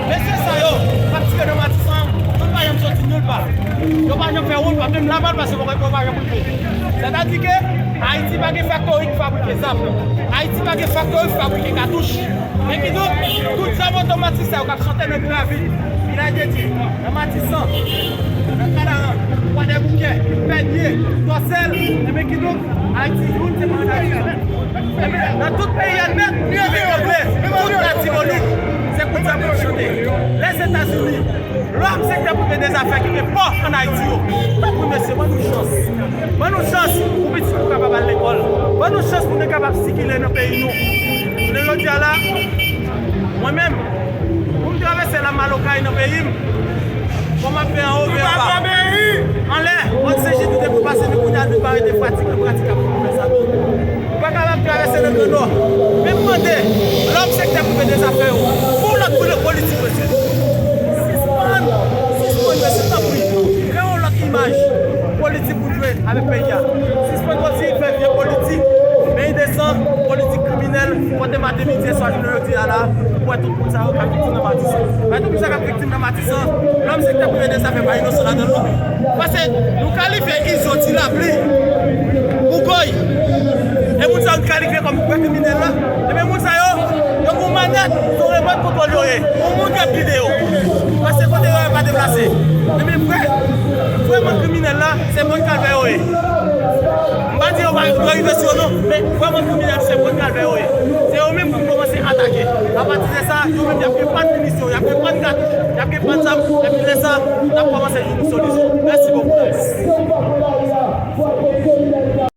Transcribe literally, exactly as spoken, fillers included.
Mesye sa yo k ap tire nan Matisan, yo pa janm soti nil pa. Yo pa janm fè wout, pa menm lamal pase, yo pa janm rive. Sètadi ke Ayiti pa gen faktori ki fabrike zam. Ayiti pa gen faktori ki fabrike katouch. Men kidonk, tout zam otomatik sa yo k ap chante nan gravit, Vilaj de Dye, nan Matisan, nan Kanaran, Kwadèboukè, Pènye, Tòsèl, enben kidonk, Ayiti youn se manda sa. Enben, nan tout peyi a nèt, nou rive angle tout Latibonit, se kounye a pou n chante. Lèzetazini, lòm sektè prive dèzafè ki gen pò ann Ayiti yo. Tanpri mesye, ban nou chans. Ban nou chans pou pitit nou kapab al lekòl. Ban nou chans pou nou kapab sikile nan peyi nou. Jounen jodi a la, mwen menm, pou m travèse la m al okay nan peyi m, fò m ap fè anwo vè anba. Anlè, Mòn Sen Jid nou te pou pase, men kounye a nou pa rete pratik an pratik ap fè sa. Ou pa kapab travèse nan Gran Nò. Men m mande lòm sektè prive dèzafè yo, fè yon lòt politik mesye. Sispann, sispann mesye, tanpri. Kreye yon lòt imaj politik pou jwe avèk peyi a. Sispann kontinye fè vye politik, men desann politik kriminèl, kote maten, midi e swa jounen jodi a la, ou wè tout moun sa yo k ap viktim nan Matisan. Men tout moun sa k ap viktim nan Matisan, lòm sektè prive dèzafè pa inosan ladan l non. Paske nou kalifye Izo, Ti Lapli, Bougòy. E moun sa yo n kalifye kòm vrè kriminèl la. Ebyen moun sa yo, yo gon manèt, se yon remòt kontwòl yo ye. Yon moun k ap gide yo. Paske kote yo ye pa deplase. Ebyen vrè, vrèman kriminèl la, se Mòn Kalvè yo ye. M pa di yo pa dwe rive sou yo non, men vrèman kriminèl se Mòn Kalvè yo ye. Se yo menm pou n kòmanse atake. Apati de sa, yo menm y ap gen pann minisyon, y ap gen pann katouch, y ap gen pann zam, epi lè sa, n ap kòmanse jwenn yon solisyon. Mèsi bokou.